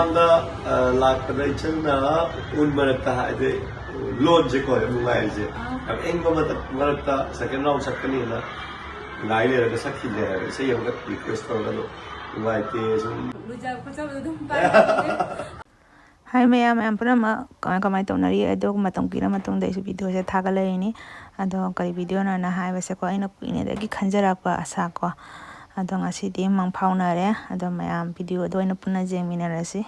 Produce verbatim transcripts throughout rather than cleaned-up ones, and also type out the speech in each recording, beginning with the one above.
ꯃꯃꯥꯡꯗ, ꯑ, ꯂꯥꯛꯄꯗ ꯏꯆꯟꯅ ꯎꯟ ꯃꯔꯛꯇ ꯍꯥꯏꯗꯤ ꯂꯣꯟꯁꯦꯀꯣ ꯌꯥꯝ ꯅꯨꯡꯉꯥꯏꯔꯤꯁꯦ꯫ ꯑꯥ꯫ ꯌꯥꯝ ꯏꯪꯕ ꯃꯇꯝ ꯃꯔꯛꯇ second round ꯆꯠꯀꯅꯤꯅ ꯉꯥꯏ ꯂꯩꯔꯒ ꯁꯛꯈꯤꯗ꯭ꯔꯦ ꯍꯥꯏꯕ꯫ ꯏꯁꯩ ꯑꯃꯈꯛ request ꯇꯧꯔꯒ ꯑꯗꯣ ꯅꯨꯡꯉꯥꯏꯇꯦ ꯁꯨꯝ꯫ ꯂꯨꯖ ꯈꯣꯠꯆꯕꯗꯣ ꯑꯗꯨꯝ ꯄꯥꯏ꯫ ꯍꯥꯏ ꯃꯌꯥꯝ, ꯃꯌꯥꯝ ꯄꯨꯝꯅꯃꯛ ꯀꯃꯥꯏ, ꯀꯃꯥꯏ ꯇꯧꯅꯔꯤ ꯑꯗꯨ ꯃꯇꯝ ꯀꯨꯏꯔ ꯃꯇꯨꯡꯗ ꯑꯩꯁꯨ videoꯁꯦ ꯊꯥꯒꯠꯂꯛꯏꯅꯤ꯫ ꯑꯗꯣ ꯀꯔꯤ videoꯅꯣꯅ ꯍꯥꯏꯕꯁꯦꯀꯣ, ꯑꯩꯅ ꯀꯨꯏꯅꯗꯒꯤ ꯈꯟꯖꯔꯛꯄ ꯑꯁꯥꯀꯣ꯫ ꯑꯗꯣ ꯉꯁꯤꯗꯤ ꯃꯪ ꯐꯥꯎꯅꯔꯦ꯫ ꯑꯗꯣ ꯃꯌꯥꯝ videoꯗꯣ ꯑꯣꯏꯅ ꯄꯨꯟꯅ ꯌꯦꯡꯃꯤꯟꯅꯔꯁꯤ꯫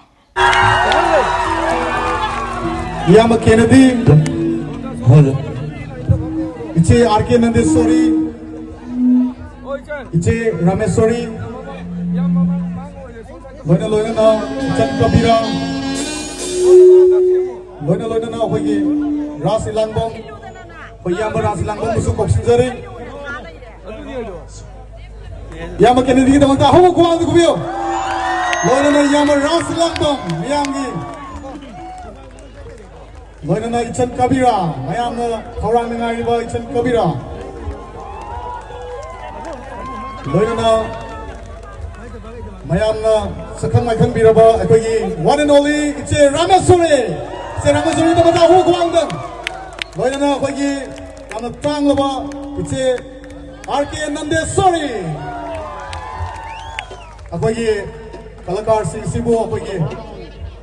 ꯏꯌꯥꯝꯕ ꯀꯦꯅꯦꯗꯤ, ꯍꯣꯏ꯫ ꯏꯆꯦ ꯑꯥꯔ ꯀꯦ ꯅꯟꯗꯦꯁꯣꯔꯤ, ꯏꯆꯦ ꯔꯥꯃꯦꯁꯣꯔꯤ, ꯂꯣꯏꯅ ꯂꯣꯏꯅꯅ ꯏꯆꯟ ꯀꯕꯤꯔꯥ, ꯂꯣꯏꯅ ꯂꯣꯏꯅꯅ ꯑꯩꯈꯣꯏꯒꯤ ꯔꯥꯁ ꯏꯂꯥꯡꯕꯝ, ꯑꯩꯈꯣꯏ ꯏꯌꯥꯝꯕ ꯔꯥꯁ ꯏꯂꯥꯡꯕꯝꯕꯨꯁꯨ ꯀꯧꯁꯤꯟꯖꯔꯤ꯫ ꯏꯌꯥꯝꯕ ꯀꯦꯅꯦꯗꯤꯒꯤꯗꯃꯛꯇ ꯑꯍꯧꯕ ꯈꯨꯕꯥꯛ ꯑꯃ ꯈꯨꯕꯤꯌꯨ꯫ ꯂꯣꯏꯅꯅ ꯏꯌꯥꯝꯕ ꯔꯥꯁ ꯏꯂꯥꯡꯕꯝ ꯃꯤꯌꯥꯝꯒꯤ ꯂꯣꯏꯅꯅ ꯏꯆꯟ ꯀꯕꯤꯔꯥ, ꯃꯌꯥꯝꯅ ꯈꯧꯔꯥꯡꯅ ꯉꯥꯏꯔꯤꯕ ꯏꯆꯟ ꯀꯕꯤꯔꯥ, ꯂꯣꯏꯅꯅ ꯃꯌꯥꯝꯅ ꯁꯛꯈꯪ ꯃꯥꯏꯈꯪꯕꯤꯔꯕ ꯑꯩꯈꯣꯏꯒꯤ one and only ꯏꯆꯦ ꯔꯥꯃꯦꯁꯣꯔꯤ, ꯏꯆꯦ ꯔꯥꯃꯦꯁꯣꯔꯤꯗ ꯃꯆꯥ ꯍꯨ ꯈꯨꯋꯥꯡꯗ, ꯂꯣꯏꯅꯅ ꯑꯩꯈꯣꯏꯒꯤ ꯌꯥꯝꯅ ꯇꯥꯡꯂꯕ ꯏꯆꯦ ꯑꯥꯔ ꯀꯦ ꯅꯟꯗꯦꯁꯣꯔꯤ, ꯑꯩꯈꯣꯏꯒꯤ ꯀꯂꯥꯀꯥꯔꯁꯤꯡꯁꯤꯕꯨ ꯑꯩꯈꯣꯏꯒꯤ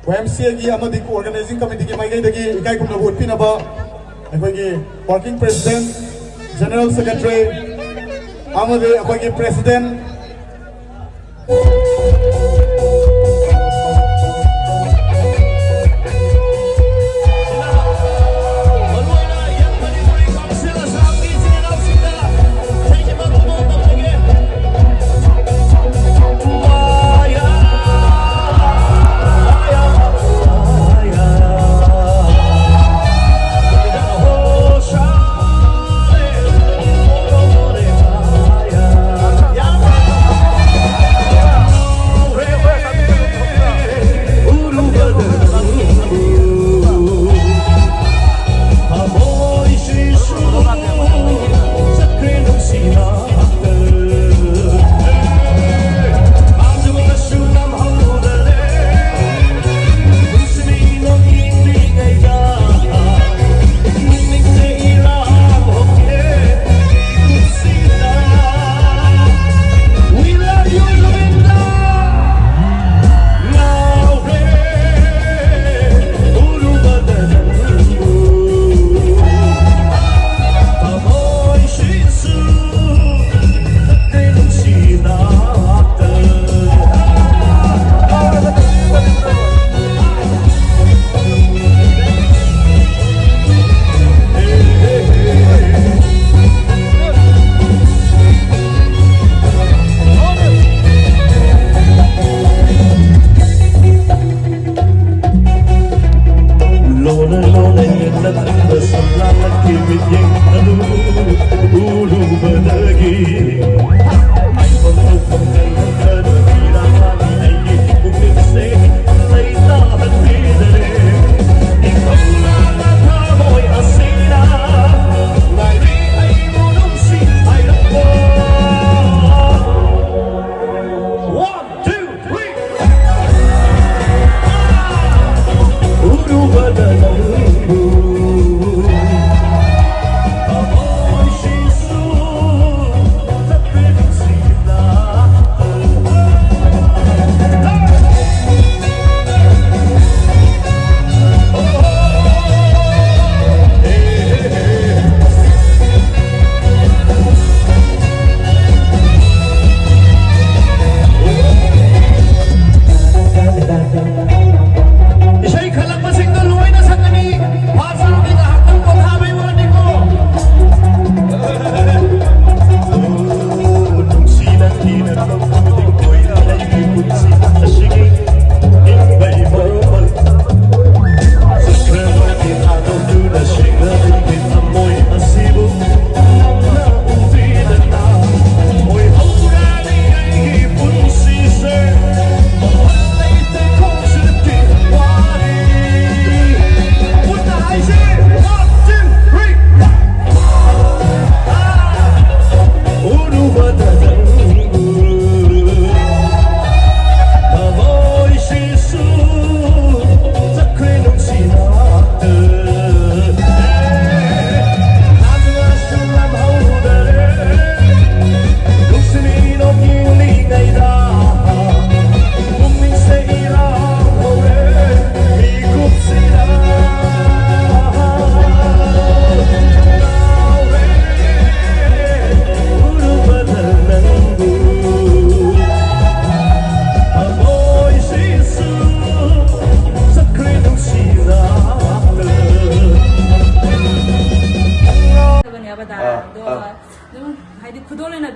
ꯋꯥꯏ ꯑꯦꯝ ꯁꯤ ꯑꯦꯒꯤ ꯑꯃꯗꯤ organizing committeeꯒꯤ ꯃꯥꯏꯀꯩꯗꯒꯤ ꯏꯀꯥꯏ ꯈꯨꯝꯅꯕ ꯎꯠꯄꯤꯅꯕ ꯑꯩꯈꯣꯏꯒꯤ working president, general secretary ꯑꯃꯗꯤ ꯑꯩꯈꯣꯏꯒꯤ president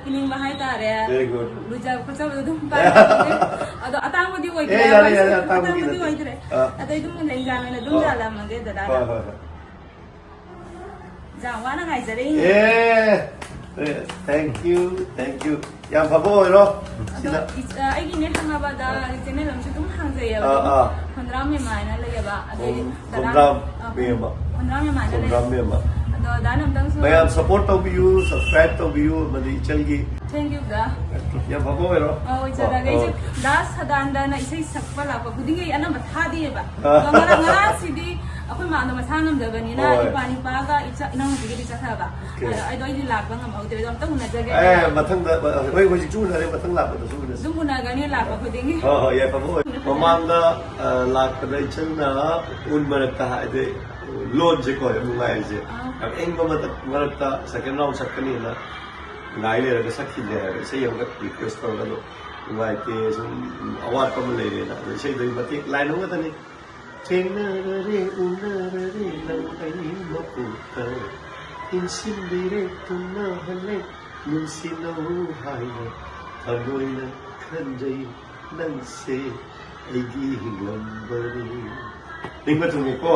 ꯄꯤꯅꯤꯡꯕ ꯍꯥꯏꯇꯥꯔꯦ꯫ Very good. ꯂꯨꯖ ꯈꯣꯠꯆꯕꯗꯣ ꯑꯗꯨꯝ ꯄꯥꯏꯔꯛꯑꯒꯦ꯫ ꯑꯗꯣ ꯑꯇꯥꯡꯕꯗꯤ ꯑꯣꯏꯗ꯭ꯔꯦ꯫ ꯑꯦ, ꯌꯥꯔꯦ, ꯌꯥꯔꯦ, ꯑꯇꯥꯡꯕꯗꯤ ꯑꯇꯥꯡꯕꯗꯤ ꯅꯠꯇꯦ꯫ ꯑꯣꯏꯗ꯭ꯔꯦ꯫ ꯑꯥ꯫ ꯑꯗꯩ ꯑꯗꯨꯝ ꯂꯦꯡꯖꯥꯝ ꯑꯣꯏꯅ ꯑꯗꯨꯝ ꯑꯥ꯫ ꯌꯥꯜꯂꯝꯃꯒꯦ ꯗꯗꯥꯗ꯫ ꯍꯣꯏ, ꯍꯣꯏ, ꯍꯣꯏ꯫ ꯌꯥꯝ ꯋꯥꯅ ꯉꯥꯏꯖꯔꯛꯏꯅꯦ꯫ ꯑꯦ, ꯑꯦ, thank you, thank you. ꯌꯥꯝ ꯐꯕ ꯑꯣꯏꯔꯣ꯫ ꯑꯗꯣ ꯁꯤꯅ ꯏꯆ-, ꯑ, ꯑꯩꯒꯤꯅꯦ ꯈꯪꯉꯕꯗ ꯑꯥ꯫ ꯆꯦꯅꯦꯜ ꯑꯃꯁꯨ ꯑꯗꯨꯝ ꯍꯥꯡꯖꯩꯌꯦꯕ꯫ ꯑꯥ, ꯑꯗꯨꯝ ꯑꯥ꯫ ꯈꯣꯟꯗ꯭ꯔꯥꯝ ꯃꯦꯃꯥ ꯍꯥꯏꯅ ꯂꯩꯌꯦꯕ꯫ ꯑꯗꯩ ꯈꯣꯡ-, ꯗꯗꯥ-, ꯈꯣꯡꯗ꯭ꯔꯥꯝ ꯑ, ꯈꯣꯡ-, ꯃꯦꯃꯥ꯫ ꯈꯣꯡꯗ꯭ꯔꯥꯝ ꯃꯦꯃꯥ ꯍꯥꯏꯅ ꯂꯩ꯫ ꯈꯣꯡꯗ꯭ꯔꯥꯝ ꯃꯦꯃꯥ꯫ ꯑꯗꯣ ꯗꯗꯥꯅ ꯑꯝꯇꯪꯁꯨ ꯃꯌꯥꯝ support ꯇꯧꯕꯤꯌꯨ, subscribe ꯇꯧꯕꯤꯌꯨ, ꯑꯃꯗꯤ ꯏꯆꯜꯒꯤ꯫ Thank you, ꯗꯥ꯫ ꯌꯥꯝ ꯐꯕ ꯑꯣꯏꯔꯣ꯫ ꯑꯣ, ꯑꯣꯏꯖꯔꯒꯦ꯫ ꯑꯣ, ꯑꯩꯁꯦ ꯑꯣ꯫ ꯗꯥ ꯁꯗꯥꯟꯗꯅ ꯏꯁꯩ ꯁꯛꯄ ꯂꯥꯛꯄ ꯈꯨꯗꯤꯡꯒꯤ ꯑꯩ ꯑꯅꯝꯕ ꯊꯥꯗꯦꯕ꯫ ꯑꯥ꯫ ꯑꯗꯣ ꯉꯔꯥꯡ, ꯉꯔꯥꯡꯁꯤꯗꯤ ꯑꯩꯈꯣꯏ ꯃꯥꯗꯣ ꯃꯁꯥ ꯉꯝꯗꯕꯅꯤꯅ ꯍꯣꯏ꯫ ꯏꯄꯥ ꯅꯤꯄꯥꯒ ꯏꯆꯥ ꯏꯅꯥꯎꯅꯨꯄꯤꯒꯗꯤ ꯆꯠꯈ꯭ꯔꯕ꯫ ꯑꯣꯀꯦ꯫ ꯑꯗꯣ ꯑꯩꯗꯣ ꯑꯩꯗꯤ ꯂꯥꯛꯄ ꯉꯝꯍꯧꯗ꯭ꯔꯦ꯫ ꯑꯗꯣ ꯑꯝꯇ ꯎꯅꯖꯒꯦ꯫ ꯑꯦ, ꯃꯊꯪꯗ, ꯍꯣꯏ, ꯍꯧꯖꯤꯛꯁꯨ ꯎꯅꯔꯦ, ꯃꯊꯪ ꯂꯥꯛꯄꯗꯁꯨ ꯎꯅꯁꯤ꯫ ꯑꯗꯨꯝ ꯎꯅꯒꯅꯤ ꯂꯥꯛꯄ ꯈꯨꯗꯤꯡꯒꯤ꯫ ꯍꯣꯏ, ꯍꯣꯏ, ꯌꯥꯏꯐꯕ ꯑꯣꯏ꯫ ꯃꯃꯥꯡꯗ, ꯑ, ꯂꯥꯛꯄꯗ ꯏꯆꯟꯅ ꯎꯟ ꯃꯔꯛꯇ ꯍꯥꯏꯗꯤ ꯂꯣꯟꯁꯦꯀꯣ ꯌꯥꯝ ꯅꯨꯡꯉꯥꯏꯔꯤꯁꯦ꯫ ꯑꯥ꯫ ꯌꯥꯝ ꯏꯪꯕ ꯃꯊꯛ-, ꯃꯔꯛꯇ second round ꯆꯠꯀꯅꯤꯅ ꯉꯥꯏ ꯂꯩꯔꯒ ꯁꯛꯈꯤꯗ꯭ꯔꯦ ꯍꯥꯏꯕ ꯏꯁꯩ ꯑꯃꯈꯛ request ꯇꯧꯔꯒ ꯑꯗꯣ ꯅꯨꯡꯉꯥꯏꯇꯦ, ꯁꯨꯝ ꯑꯋꯥꯠꯄ ꯑꯃ ꯂꯩꯔꯦꯅ꯫ ꯑꯗꯣ ꯏꯁꯩꯗꯨꯒꯤ ꯃꯇꯦꯛ line ꯑꯃꯈꯛꯇꯅꯤ꯫ ꯊꯦꯡꯅꯔꯔꯦ, ꯎꯅꯔꯔꯦ, ꯅꯪ ꯑꯩ ꯃꯀꯣꯛꯇ ꯏꯟꯁꯤꯟꯕꯤꯔꯦ, ꯇꯨꯝꯅꯍꯜꯂꯦ, ꯅꯨꯡꯁꯤꯅꯧ ꯍꯥꯏꯅ ꯊꯃꯣꯏꯅ ꯈꯟꯖꯩ, ꯅꯪꯁꯦ ꯑꯩꯒꯤ ꯍꯤꯡꯂꯝꯕꯅꯤ꯫ ꯅꯤꯡꯕ ꯊꯨꯡꯉꯦꯀꯣ?